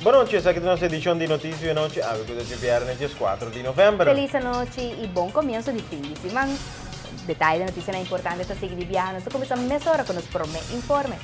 Bon nochi, esaki ta nos edishon di Noticia di Anochi, awe ku ta djobièrnè dieskuater di novèmber. Felis anochi i bon komienso di fin di siman. Detaye di notisianan importante ta sigui di biaha. Nos ta kuminsá mesora ku nos promé informe.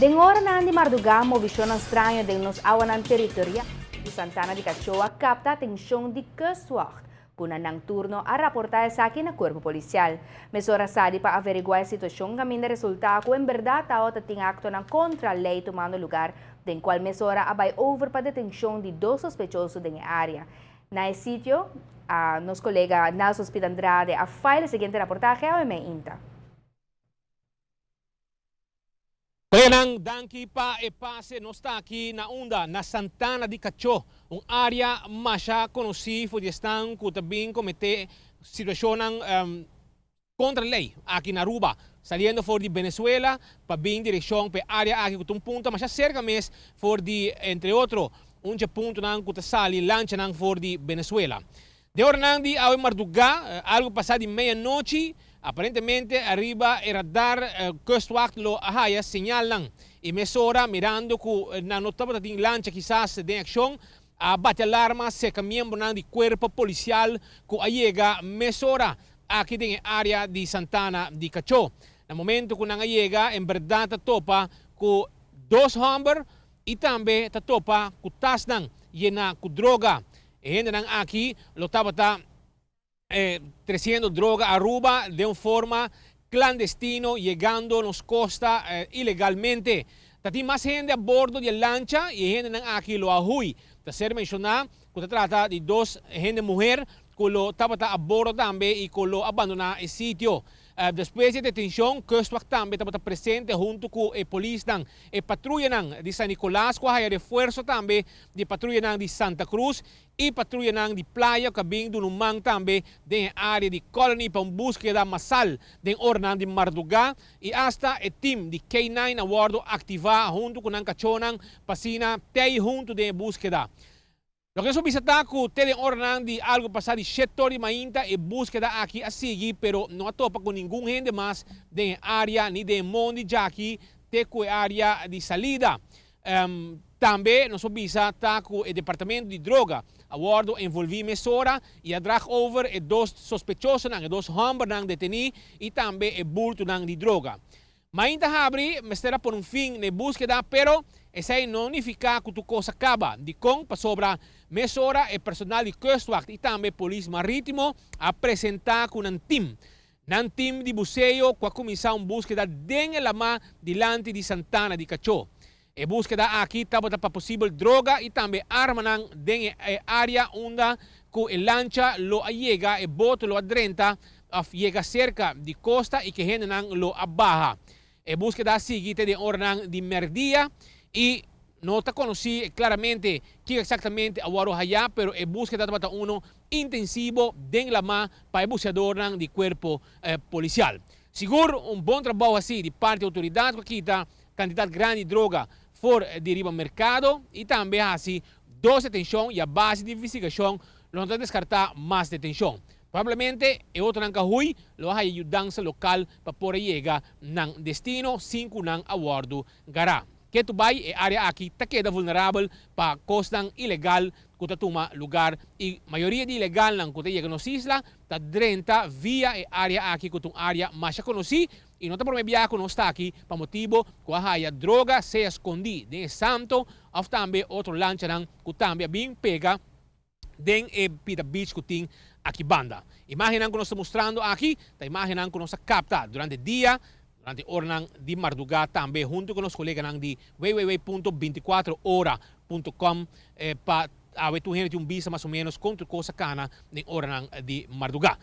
Den oranan di mardugá movishonnan straño den nos awanan teritorial di Santana di Cachoa kapta atenshon di Kustwacht, ku na nan turno a raportá esaki na kuerpo polisial. Mesora sali pa averiguá e situashon kaminda resultá ku en bèrdat tabata tin aktonan kontra lei tumando lugar, den kual mesora a bai over pa detenshon di dos sospechoso den e área. Na e sitio, a nos kolega Nelson Speed Andrade a file e siguiente raportahe awe meinta. Coleganan, danki pa e pase. Nos ta aki na unda? Na Santana di Cachó, un area masha conoci for di esnan cu ta bin comete situacionnan contra ley aki na Aruba, saliendo for di Venezuela pa bin direccion pa e area aki cu ta un punto masha cerca mes for di, entre otro, un dje puntonan cu ta sali lanchanan for di Venezuela. Den oranan di awe mardugá, algu pasá di meianochi, aparentemente ariba e radar Kustwacht lo a haya señalnan i mesora mirando ku nan no tabata tin lancha kisas den akshon, a bati alarma serka miembronan di kuerpo polisial ku a yega mesora aki den e área di Santana di Kachó. Na momento ku nan a yega en bèrdat ta topa ku dos hòmber i tambe ta topa ku tasnan yená ku droga. E hendenan aki lo tabata treciendo droga Aruba den un forma clandestino yegando nos costa ilegalmente. Ta tin mas hende a bordo di e lancha y e hendenan aki lo a huy. Ta ser menciona cu ta trata di dos hende muher cu lo tabata a bordo tambe y cu lo a bandona e sitio. Despues di e detencion, Kustwacht tambe tabata presente hunto cu e polisnan. E patruyanan di San Nicolas cu a haya refuerso tambe di e patruyanan di Santa Cruz y patruyanan di Playa cu a bin duna un man tambe den e area di Colony pa un buskeda masal den oranan di marduga y hasta e team di K-nine a wordo activa hunto cu nan cachonan pa asina tey hunto den e buskeda. Loke nos por bisa ta ku te den oranan di algu pasá di shet tor di mainta e búskeda aki a sigui pero no a topa ku ningun hende mas den e área ni den e mondi djaki te ku e área di salida. Tambe nos por bisa ta ku e departamento di droga a wòrdu envolví mesora i a drag over e dos sospechosonan, e dos hòmbernan detení i tambe e bultonan di droga. Mainta habri mester a pone un fin na e búskeda, pero esei no nifiká ku tur kos a kaba. Dikon? Pasobra mesora e personal di Kustwacht i tambe Polis Marítimo a presentá ku nan tim. Nan tim di buseo ku a kuminsá un búskeda den e lamá dilanti di Santana di Kachó. E búskeda aki tabata pa posibel droga i tambe armanan den e área unda ku e lancha lo a yega, e boto lo a drenta òf yega serka di kosta i ke hendenan lo a baha. E búskeda a sigui te den oranan di mèrdia i no ta konosí klaramente kiko eksaktamente a wòrdu hayá, pero e búskeda tabata unu intensivo den lamá pa e buseadornan di kuerpo polisial. Sigur un bon trabou hasí di parti outoridat ku a kita kantidat grandi di droga for di riba merkado i tambe hasi dos detenshon i a base di investigashon lo no ta deskartá mas detenshon. Probablemente e otronan ka hui lo a haya yudansa lokal pa por a yega nan destino sin ku nan a wòrdu gará. Ketu bai e área aki ta keda vulnerabel pa kosnan ilegal ku ta tuma lugar i mayoria di ilegalnan ku ta yega nos isla ta drenta via e área aki ku ta un área masha konosí i no ta promé biaha ku nos ta aki pa motibu ku a haya droga sea skondí den e santo òf tambe otro lanchanan ku tambe a bin pega den e pida beach ku tin aki banda. Imágennan ku nos ta mustrando aki ta imágennan ku nos a kapta durante dia, durante oranan di mardugá tambe huntu ku nos koleganan di www punto bintikuatro ora punto com pa awe tur hende tin un bista mas o ménos kon tur kos a kana den oranan di mardugá.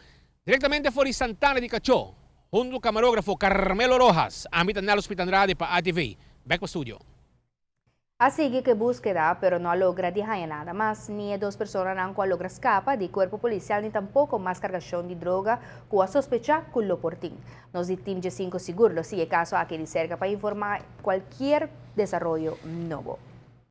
Direktamente for di Santana di Kachó, huntu ku kamarógrafo Carmelo Rojas, ami ta Nello Smith Andrade pa ATV. Bèk pa studio. A sigui ku e búskeda, pero no a logra di haña nada mas, ni e dos personanan ku a logra skapa di kuerpo polisial ni tampoko mas kargashon di droga ku a sospechá ku lo por tin. Nos di Team Dje Sinku sigur lo sigui e kaso aki di serka pa informá kualkier desaroyo nobo.